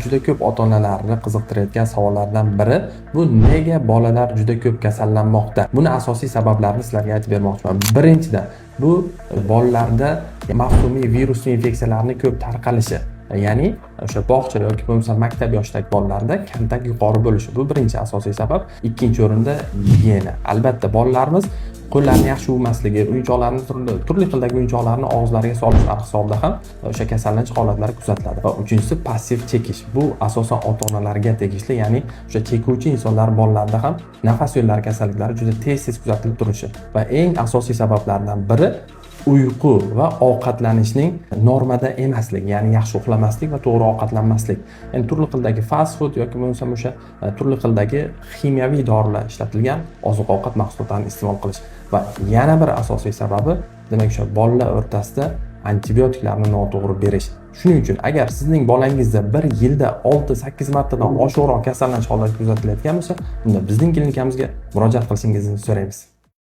Juda ko'p ota-onalarni qiziqtirayotgan savollardan biri bu: nega bolalar juda ko'p kasallanmoqda? Buni asosiy sabablarini sizlarga aytib bermoqchiman. Birinchidan, bu bolalarda mavsumiy virusli infeksiyalarni ko'p tarqalishi, ya'ni o'sha bog'cha yoki bo'lmasa maktab yoshidagi bolalarda kontakt yuqori bo'lishi. Bu birinchi asosiy sabab. Ikkinchi o'rinda gigiyena. Albatta, bolalarimiz qo'llarini yaxshi yuvmasligi, o'yinchoqlarni, turli xildagi o'yinchoqlarni og'izlariga solishlari hisobida ham o'sha kasallanish holatlari kuzatiladi. Va uchinchisi, passiv chekish. Bu asosan ota onalarga tegishli, ya'ni o'sha chekuvchi insonlar bolalarda ham nafas yo'llari kasalliklari juda tez tez kuzatilib turishi. Va eng asosiy sabablardan biri uyqu va ovqatlanishning normada emasligi, ya'ni yaxshi uxlamaslik va to'g'ri ovqatlanmaslik, ya'ni turli xildagi fast food yoki bo'lmasam o'sha turli xildagi ximiyaviy dorilar ishlatilgan oziq ovqat mahsulotlarini iste'mol qilish. Va yana bir asosiy sababi, demak, o'sha bolalar o'rtasida antibiotiklarni noto'g'ri berish. Shuning uchun agar sizning bolangizda bir yilda 6-8 martadan oshiqroq kasallanish holati kuzatilayotgan bo'lsa, unda bizning klinikamizga murojaat qilishingizni so'raymiz.